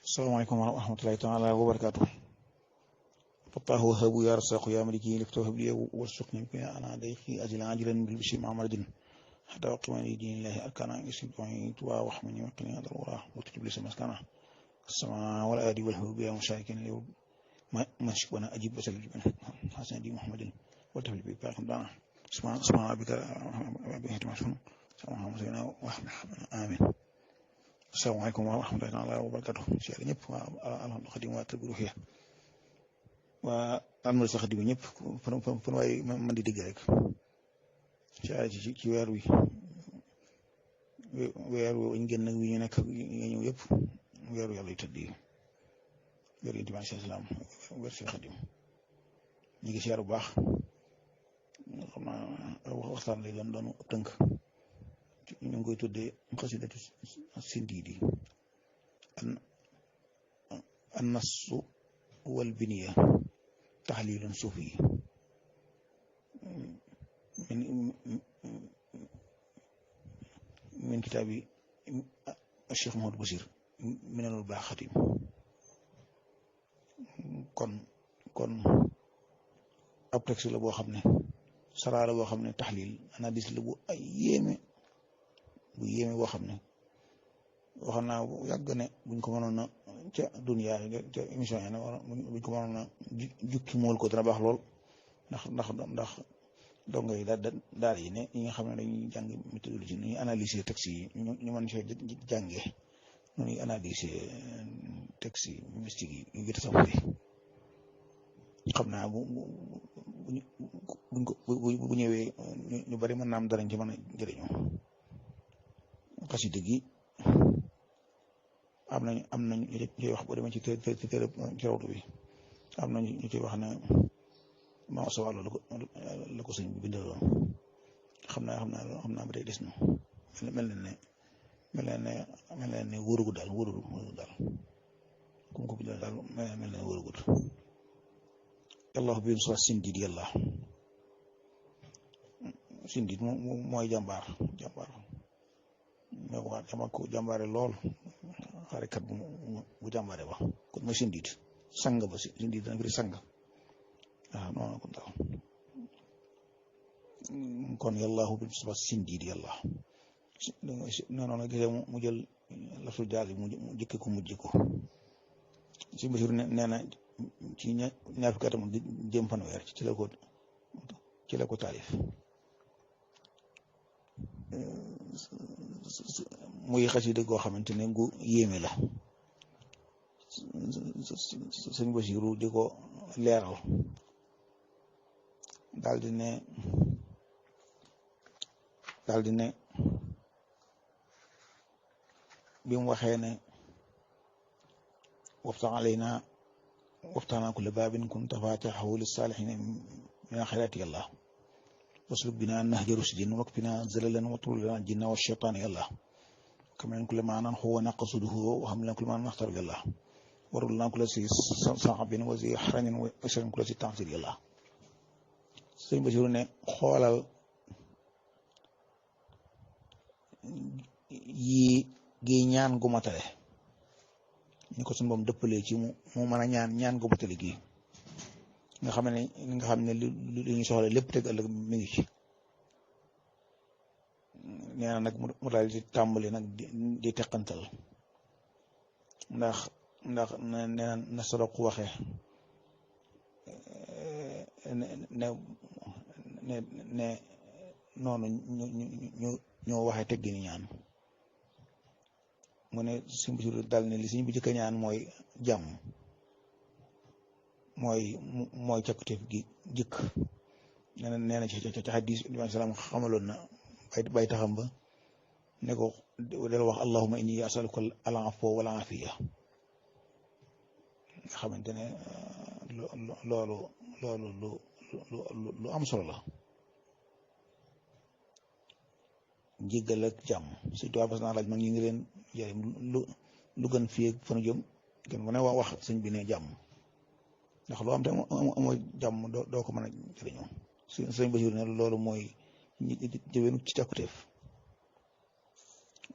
السلام عليكم ورحمة الله تعالى وبركاته. فتاه وهب يا رزاق يا ملكي لفتوه لي وارزقني بك أنا ضيقي أجل عاجلا بالبشر مع مرد حتى وقمني دين الله أركانا يسد وعيت وحمني وقني هذا الوراه وتجب لي سمسكانا السماء والآدي والحبوب يا مشاركين اليوم مشك وانا أجيب وسلم حسن دي محمد وتفل بك باقم دانا سبحان ربك بهت معشون سبحان سيدنا وحمد آمين. السلام عليكم ورحمة الله وبركاته. شيخ ñëpp alhamdu xadim waa tëgg ruuxiya waa alhamdu sa xadim ñëpp fan waaye man di dégg rek ci weer wi ñu génn wi ñu nekk ñëw yëpp weeru yàlla yu tëdd yi weeru yonent bi alayhi salaam weer si xadim ñu ngi siyaar bu baax xam naa waxtaan lay doon tënk ñu ngi koy tuddee xasidatu Sindiidi an-nassu wal biniya taxliilun suufi min kitaabi Cheikh Mouhamadou Bachir Minanul Baaxatim. kon ab texte la boo xam ne saraa la boo xam ne taxliil analyse la bu ay yéeme boo xam ne waxoon naa bu yàgg ne buñ ko mënoon a ca dunya ca émission yi ne buñ ko mënoon a jukki mool ko dina baax lool ndax dongo yi daal yi ne ñi nga xam ne dañuy jàng méthodologie nu ñuy analyser texte yi ñu mën see jàngee nu ñuy analyser texte yi mystique yi ñu gëstu sama xam naa bu ñëwee ñu bari mën naa am darañ ci mën a jëriñoo. xasida gi am nañ ñu ciy wax boo demee ci ci rawdu bi am nañ ñu ciy wax ne ma sa wàllu la ko sëñ bi bindaloon xam naa ba tey des na mel na ne wóorugu daal ku ko bindal daal mel na wóorugut yàlla bi so Sindiidi yàlla Sindiidi mooy jàmbaar mais waa dama ko jàmbaare lool xarekat bu jàmbaare ba kon mooy Sindiidi sang ba Sindiidi dana firi sang waaw noonu kon daal kon yàllaahu bi suba Sindiidi yàlla noonu la gisee mu jël laftu jaar bi mu jëkke ko mujj ko si Basiru nee na ci ñaar fukki atam jëm fanweer ci la ko taalif muy xasida goo xamante ne gu yéeme la sëñ Basiru di ko leeral daal di ne bi mu waxee ne waftax alayna waftaxnaa kulla baabin kunta faatixahu lissaalixiina min xayraati yàlla wasluk binaa nahja rusdin wakfinaa zalalan watrul lanaa jinna wa shaytaan yàlla كمن كل ما ننحو ونقصده وهم لنا كل ما نختار الله ورد لنا كل شيء صعب وزي حرن وشر كل شيء تعصير الله سيد بشير ne xoolal gi ñaan gu matale ñu ko suñu boom dëppalee ci mu mën a ñaan gu matale gi nga xam ne li ñu soxla lépp teg ëllëg mi ngi ci nee na nag mu daal di tàmbali nag di teqantal ndax nee na Sadok waxee ne noonu ñoo waxee teggi ni ñaan mu ne suñ bi dal ne li suñ bi jëkk ñaan mooy jàmm mooy cakkuteef gi jëkk nee na ci xadis bi salaam xamaloon na bay taxam ba ne ko del wax allahumma inni asaluka al afwa wal afiya nga xamante ne loolu lu am solo la njéggal ak jàmm surtout parce que naa laaj mag ñi ngi leen jëriñ lu gën fii ak fanu jëm gën mu ne wax sëñ bi ne jàmm ndax loo am te amoo jàmm doo ko mën a jëriñoo sëñ Basiru ne loolu mooy jëwenu ci càkkuteef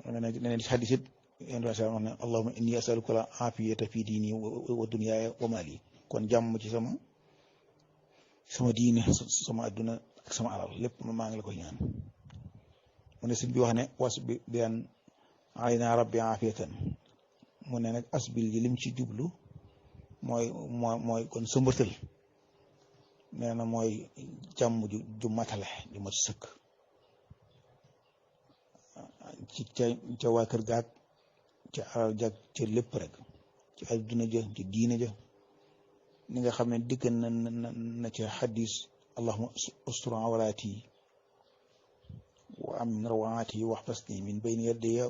nee na ci xadis it yéen wax ne allahumma inni as'aluka al afiyata fi diini wa dunyaaya wa maali kon jàmm ci sama diine sama adduna ak sama alal lépp maa ngi la koy ñaan mu ne sëñ bi wax ne was bi an alayna rabbi afiyatan mu ne nag asbil ji lim ci jublu mooy kon sëmbatal nee na mooy jàmm ju matale ju mat sëkk ci ca waa kër gaag ca alal jag ca lépp rek ci adduna ja ci diine ja ni nga xam ne dikk na ca xadis allahumma ustur awraati wa amin rawaati waxfasni min bayni yadayya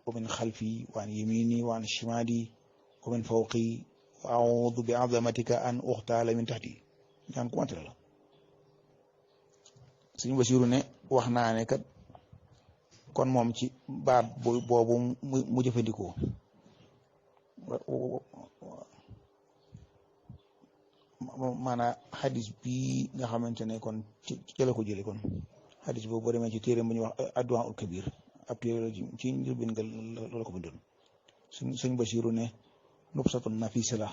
wa min xalfi wa an yamini wa an shimaali wa min fawqi wa audu bi azamatika an uxtaala min taxti ñaan ku mante la Sëñ Basiru ne wax naa ne kat kon moom ci baat boobu mu jëfandikoo maanaam xadis bii nga xamante ne kon ci la ko jële kon xadis boobu boo demee ci téere bu ñuy wax addu'a ul kabir ab téere ci njëlbéen nga la ko bindoon Sëñ Basiru ne nubsatun nafisa la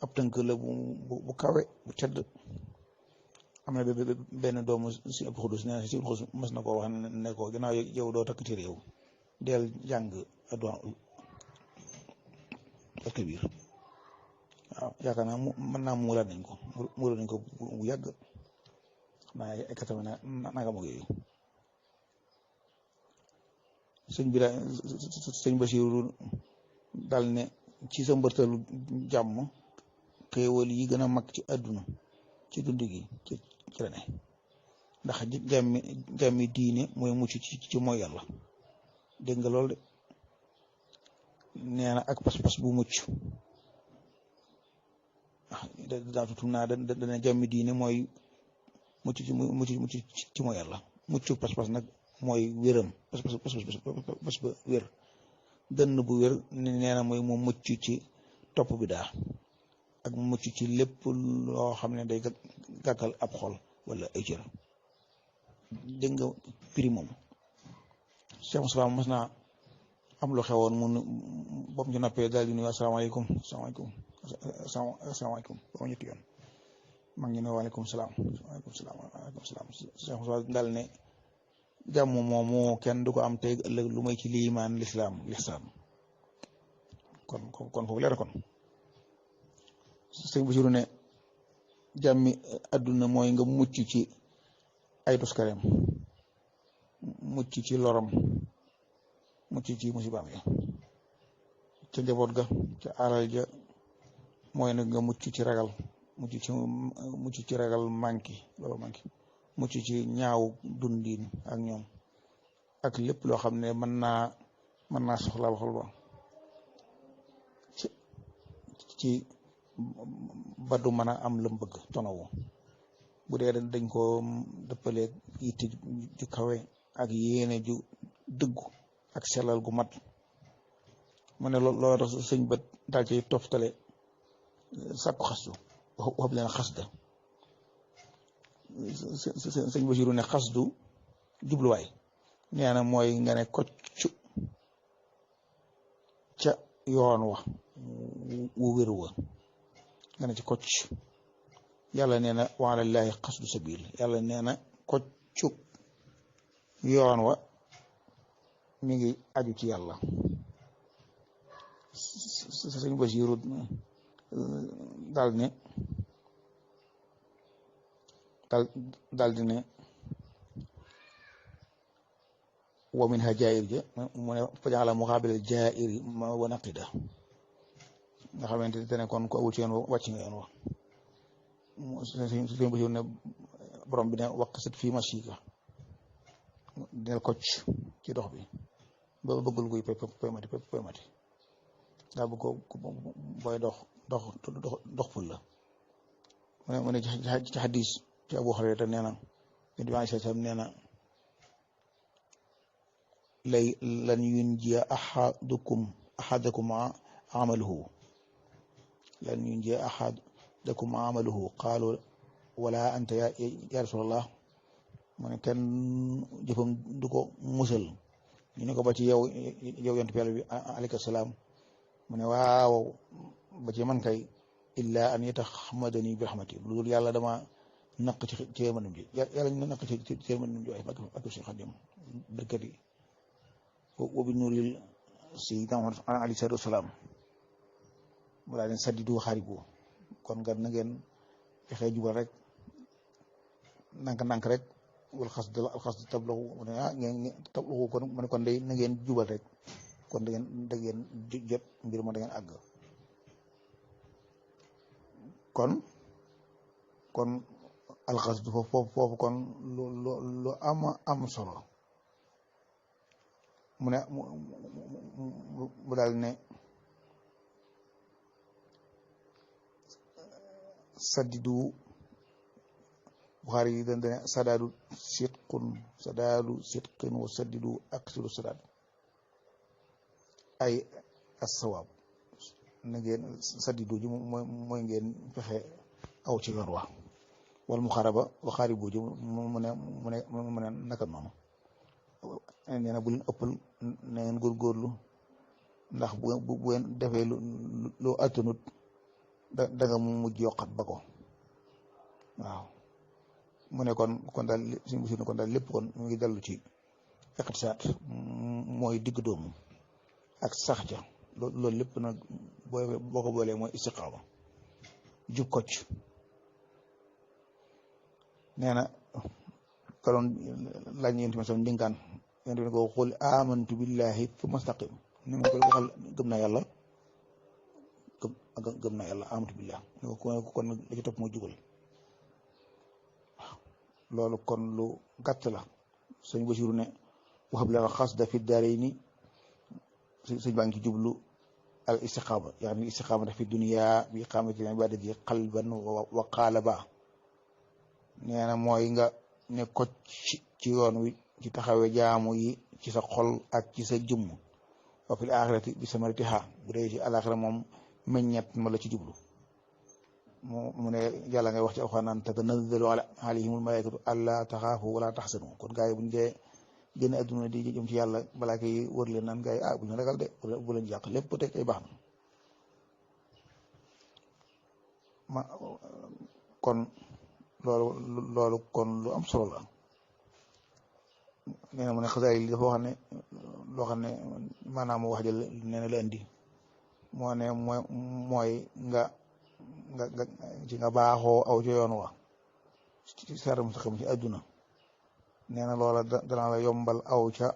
ab tënk la bu kawe bu tedd am na benn doomu si Abdou Xudus nee na si Abdou Xudus mas na koo wax ne ko ginnaaw yow doo takk téere yow del jàng addu'a ul kabir waaw yaakaar naa mën naa muuraat nañ ko bu yàgg xam naa ay katama nanga mag yooyu sëñ Basiru dal ne ci sa mbërtalu jàmm xéewal yi gën a mag ci àdduna ci dund gi ci la ne ndax jàmmi diine mooy mucc ci mooy yàlla dégg nga lool de nee na ak pas-pas bu mucc daa tutum naa dana jàmmi diine mooy mucc ci mooy yàlla mucc pas-pas nag mooy wéram pas ba wér dënn bu wér nee na mooy mu mucc ci topp bi daa ak mucc ci lépp loo xam ne day gàkkal ab xol wala ay cër dégg nga prix moom Cheikh Moussa mas naa am lu xewoon mun bopp ci noppee daal di nuyu asalaamaaleykum ba ma ñetti yoon mag ñu ne waaleykum salaam Cheikh Moussa daal ne jàmm moomu kenn du ko am tey ëllëg lu may ci liimaan lislaam kon foofu leer kon Sëñ Basiru ne jàmmi àdduna mooy nga mucc ci ay tuskareem mucc ci loram mucc ci musibaam ya ca njaboot ga ca alal ja mooy nag nga mucc ci ragal mucc ci ragal manki mucc ci ñaaw dundin ak ñoom ak lépp loo xam ne mën naa soxla xol ba ci ba du mën a am lam bëgg tonawu bu dee dañ ko dëppaleeg yitte ju kawe ak yéene ju dëggu ak sellal gu mat mu ne loolu tax sëñ bët daal ci toftale sàkku xasdu wax leen xasda sëñ Basiru ne xasdu jubluwaay nee na mooy nga ne kocc ca yoon wa wu wéru wa nga ne ci kocc yàlla nee na wa alallaahi xasdu sabil yàlla nee na koccu yoon wa mi ngi aju ci yàlla sëñ Basiru daal di ne wa min ha jaayir ja mu ne fajaala muqaabil jaayiri ma wa naqida nga xamante ne kon ko awul ci yoon wa wàcc nga yoon wa sëñ Basiru ne borom bi ne waqsit fii mashika del kocc ci dox bi ba bëggul guy poymati daa bëgg ko booy dox ful la mu ne ci xadis ci Abu Hurayra nee na yonent bi alayhi salaam nee na lan yunjiya ahadakum amaluhu lan yunjiya ahadakum amaluhu qaalu wala anta ya rasulallah mu ne kenn jëfam du ko musal ñu ne ko ba ci yow yonent bi yàlla bi alayka salaam mu ne waaw ba ci man kay illa an yataxmadani bi rahmati loolu yàlla dama naq ci yërmandem ji yàlla ñu naq ci yërmandem ji waaye ak si Xaadim dëkkat yi wa bi nuuril sayyidina Muhammad alayhi salaatu wasalaam mu daal leen saddidu xaaribu kon nga na ngeen fexee jubal rek ndànk-ndànk rek wal xas tablaxu mu ne ngeen tablaxu kon mu ne kon day na ngeen jubal rek kon da ngeen jot mbir ma da ngeen àgg kon alxasdu foofu kon lu am solo mu ne mu daal ne saddidu Buxaari yi dañ ne sadaadu sidqin wa saddidu aksiru sadaad ay assawaab na ngeen saddidu ji mooy ngeen fexe aw ci yoon wa wal muxaaraba waxaaribu ji mu ne naka noonu nee na bu leen ëppal na ngeen góorgóorlu ndax bu ngeen defee loo attanut da nga mujj yokkat ba ko waaw mu ne kon daal suñu musi ne kon daal lépp kon mu ngi dellu ci iqtisaad mooy digg doomu ak sax ja loolu lépp nag boo ko boolee mooy istiqaama jub kocc nee na ka doon laaj yonent bi sam ndinkaan yonent bi ne ko xul amantu billahi thumma staqim ni ma koy waxal gëm naa yàlla amantu billah ni ko kon la ci topp mooy jubal loolu kon lu gàtt la sëñ Basiru ne waxab la xasda fi daarayni sëñ baa ngi ci jublu al istiqaama yaani istiqaama fi dunya bi iqaamati ibadati qalban wa qalaba nee na mooy nga ne ko ci yoon wi ci taxawee jaamu yi ci sa xol ak ci sa jëmm wa fil axirati bi samaratiha bu dee ci alaxira moom meññet ma la ci jublu mu ne yàlla ngay wax ci alxuraan naan tatanazzalu alayhimul malaikatu alla taxaafu wala taxsanu kon gars yi bu ñu dee génn adduna di jëm ci yàlla balaa koy wër leen naan gars yi bu ñu ragal de bu leen jàq lépp teg ay baax na kon loolu kon lu am solo la nee na mu ne xasaay li dafa wax ne loo xam ne maanaam wax jël nee na la indi moo ne mooy nga baaxoo aw ci yoon wa ci siraat mustaqim ci àdduna nee na loola dana la yombal aw ca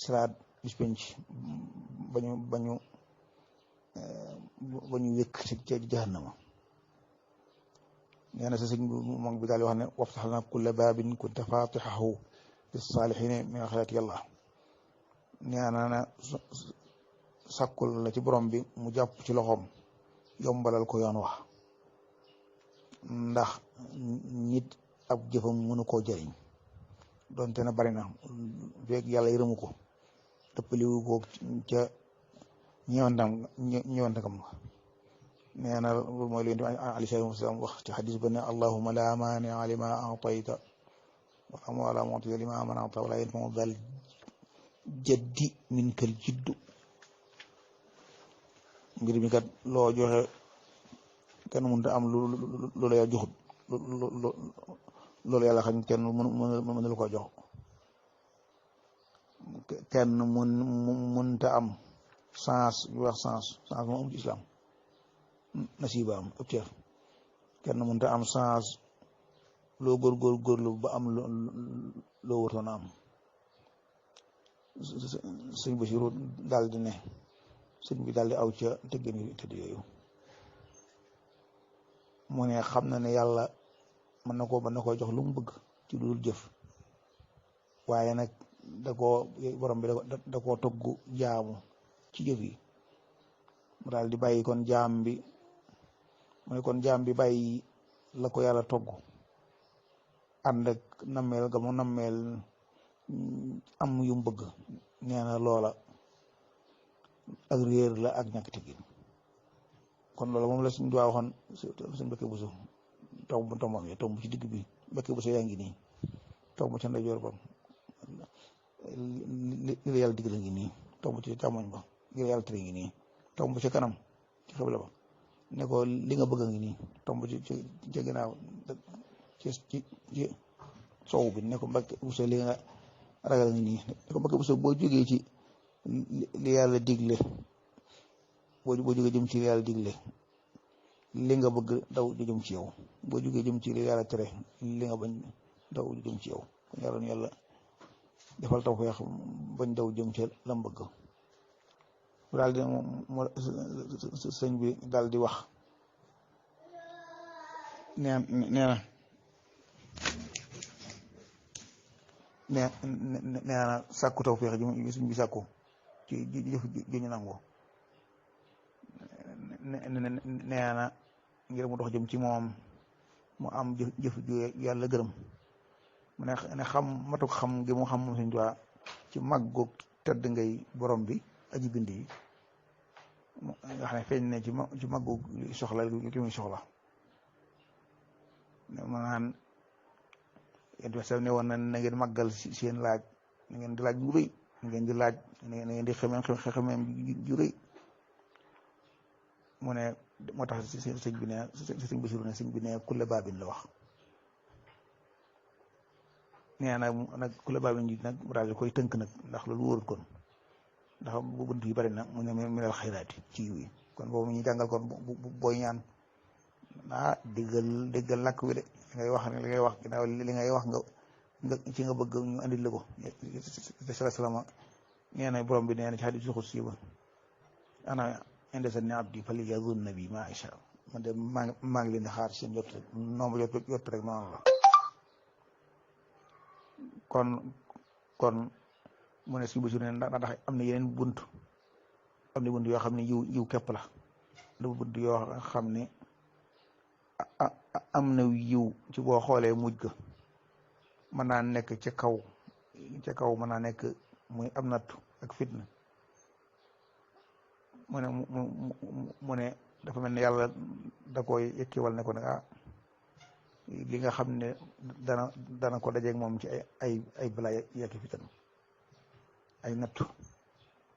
siraat bis penc bañu wékk ci jahannama nee na sa sëñ moom bi daal di wax ne waftaxlana kulla baabin kunta fatixahu lisaalihina min xalaati yàlla nee na sàkkul la ci borom bi mu jàpp ci loxoom yombalal ko yoon wax ndax nit ab jëfam mënu koo jëriñ donte na bari na fekk yàlla yërëmu ko dëppaliwu ko ca ñëwantakam nga nee na loolu mooy leen alayhi salaatu wasalaam wax ci xadis ba ne allahuma la maania lima atayta wala mu'tiya lima mana'ta wala yanfa'u dal jaddi minkal jiddu mbir mi kat loo joxe kenn mënut a am loolu yàlla joxut loolu yàlla xam kenn mënul ko jox kenn mënut a am chance yu wax chance moom am ci islam nasiba am ëpp cër kenn mënut a am chance loo góorgóorlu ba am loo wërtoon a am sëñ Basiru daal di ne sëñ bi daal di aw ca tëggeen yu tëdd yooyu mu ne xam na ne yàlla mën na koo jox lu mu bëgg ci lu dul jëf waaye nag borom bi da koo togg jaamu ci jëf yi mu daal di bàyyi kon jaam bi mu ne kon jaam bi bàyyi la ko yàlla togg ànd ak nammeel ga mu nammeel am yu mu bëgg nee na loola ak réer la ak ñàkk teggin kon loolu moom la suñu duwaa waxoon suñu Mbàkke Buso tombam yi tomb ci digg bi Mbàkke Buso yaa ngi nii tomb ca ndeyjoor ba li la yàlla digal ngi nii tomb ci càmmoñ ba li la yàlla tere ngi nii tomb ci kanam ci xibla ba ne ko li nga bëgg ngi nii tomb ci ginnaaw ci soow bi ne ko Mbàkke Buso li nga ragal ngi nii ne ko Mbàkke Buso boo jógee ci li yàlla digle boo jógee jëm ci li yàlla digle li nga bëgg daw di jëm ci yow boo jógee jëm ci li yàlla tere li nga bañ daw di jëm ci yow kon yàlla defal tawfeex bañ daw jëm ci lam bëgg daal di sëñ bi daal di wax nee na sàkku tawfeex ji sëñ bi sàkku ci jëf ji ñu nangu nee na ngir mu dox jëm ci moom mu am jëf ju yàlla gërëm mu ne xam matuk xam gi mu xam moom Sëñ Tuubaa ci màggu tëdd ngay borom bi aji bind yi nga xam ne feeñ ne ci màggu soxla li muy soxla ma naan yéen ne woon na ngeen màggal seen laaj na ngeen di laaj bu rëy na ngeen di laaj na ngeen di xemeem ju rëy mu ne moo tax sëñ bi ne sëñ Basiru ne sëñ bi ne kulle baabin la wax nee nag kulle baabin ji nag mu daal di koy tënk nag ndax loolu wóorul kon ndax bu bunt yi bari na mu ne minal xayraati ci yiw yi kon boobu ñu jàngal kon booy ñaan déggal làkk wi de li ngay wax ne li ngay wax ginnaaw li ngay wax nga ci nga bëgg ñu andil la ko salama nee na borom bi nee na ci hadiisul qudsi ba ana inda zanni abdi falyazunna bi ma isha man de maa ngi leen di xaar seen jot rek noonu jot rek noonu la kon mu ne suñu bésu ne ndax am na yeneen bunt yoo xam ne yiw képp la lu bunt yoo xam ne am na yiw ci boo xoolee mujj ga mën naa nekk ca kaw mën naa nekk muy am nattu ak fitna mu ne dafa mel ne yàlla da koy yëkkiwal ne ko ne li nga xam ne dana ko dajeeg moom ci ay balaa yekki fitan ay nattu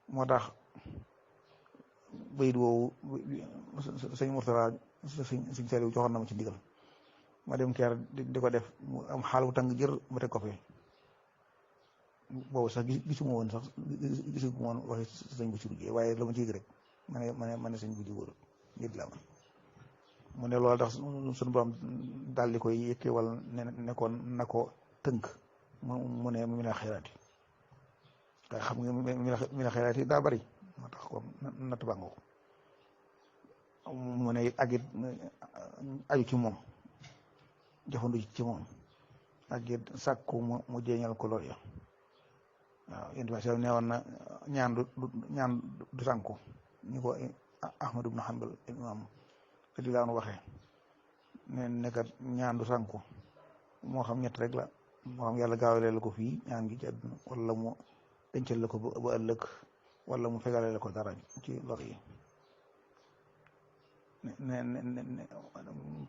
moo tax bayit woowu sëñ Murtala sëñ Saliou joxoon na ma ci ndigal ma dem keer di ko def mu am xaal bu tàng jër ma teg ko fi boobu sax gisuma woon sax gisuma woon waxi sëñ bu ci waaye la ma ciy rek ma ne sëñ bu jugóor nit la mu ne loolu tax suñu borom daal di koy yëkkee wala ne ko na ko tënk mu ne mi na xayraati waaye xam nga mi na xayraati daa bari moo tax ko natt bàngo mu ne ak it aju ci moom jëfandu ci moom ak it sàkku mu jeeñal ko lool ya waaw yéen ne woon na ñaan du sànku ñu ko Ahmad ibn Hanbal imam radiyallaahu anhu waxee ne nekkat ñaan du sànku moo xam ñett rek la moo xam yàlla gaawaleel la ko fii ñaan gi ci àdduna wala mu dencal la ko ba ëllëg wala mu fegale la ko dara ci lor yi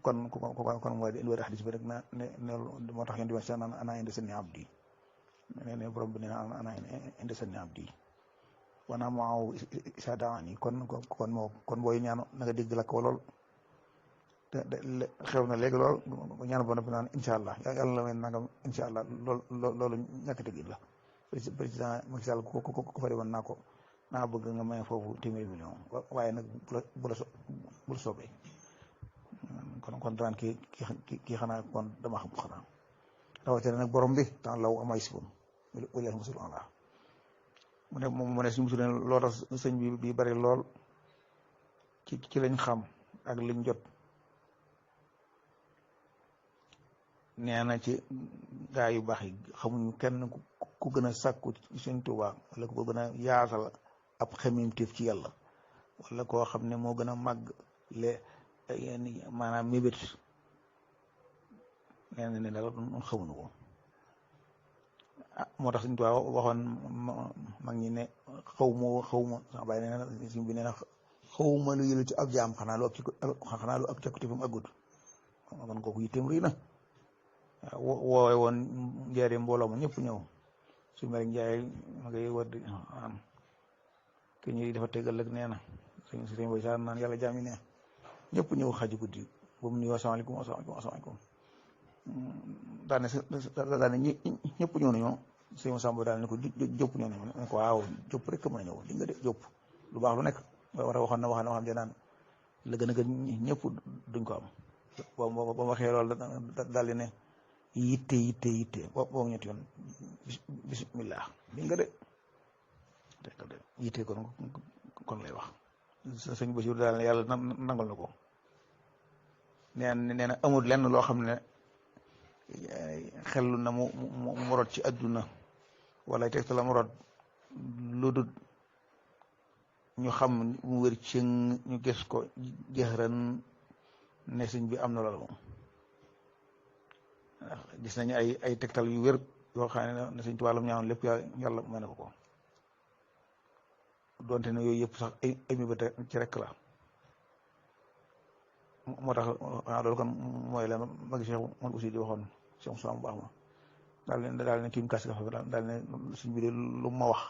kon mooy di indiwaat xadis bi rek ne moo tax yéen di wax sax naan ana indi sanni abdi ne borom bi ne ana indi sanni abdi wana maaw isa daani kon booy ñaan na nga dégg lakk lool xew na léegi lool ñaan ba noppi naan incha allah yàlla la may nangam incha allah loolu ñàkk dégg la président Macky Sall ko fa demoon naa bëgg nga may foofu téeméeri million waaye nag bu la soobee kon daan kii xanaa kon dama xam xanaa rawatina nag borom bi temps law amay sibum wala musul allah mu ne suñu musul loo tax sëñ bi bari lool ci lañ xam ak liñ jot nee na ci gaa yu baax yi xamuñu kenn ku gën a sàkku ci Sëñ Tuubaa wala ku gën a yaasal ab xemimteef ci yàlla wala koo xam ne moo gën a màgg maanaam mébét nee na ne daal xamuñu ko moo tax Sëñ Tuubaa waxoon mag ñi ne xaw ma sax bàyyi nee na suñ bi nee na xawma lu yëlu ci ab jaam xanaa lu ab càkkute fi mu aggut kon kooku yitteem rëy na woowe woon njëriñ mbooloo ma ñëpp ñëw suñu mari njaay ma ngay wër di am ke ñi dafa tegal ak nee na sëñ boy saan naan yàlla jaami ne ñëpp ñëw xaji guddi ba mu nuyoo asalaamaaleykum asalaamaaleykum daane ñëpp ñëw nañoo sëñ Samba daal ne ko jópp ñëw nañu ne ko waaw jópp rek mën a ñëw di nga de jópp lu baax lu nekk war a waxoon na waxam ja naan la gën a gën ñëpp duñ ko am ba ma waxee loolu daal di ne yitte boobu ñetti yoon bismillah di nga de yitte kon lay wax sëñ Basiru daal ne yàlla nangal na ko nee na amul lenn loo xam ne xellu na mu rot ci adduna wala tegta la mu rot lu dul ñu xam mu wér ci ñu gis ko jëxëran ne sëñ bi am na loolu moom gis nañu ay tegtal yu wér yoo xam ne sëñ Tuubaa lam ñaanoon lépp yàlla mën na ko doonte ne yooyu yëpp sax ay mi ba ci rek la moo tax loolu kon mooy la ma ngi Cheikh moom aussi di waxoon Cheikh Moussa bu baax ma daal ne tiim kaas kafe daal ne suñ bi de lu ma wax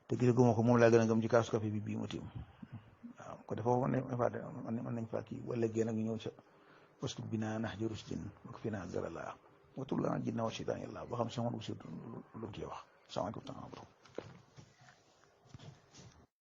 te gis guma ko moom laa gën a gëm ci kaas kafe bi bii ma tiim waaw ko defoo mën nañ fa kii wala génn ak ñu ñëw ca parce que binaa nax ji rusdin ak fi naa zalala watul la jinna wa shaytaan yàlla boo xam Cheikh moom aussi lu mu ciy wax salaamaaleykum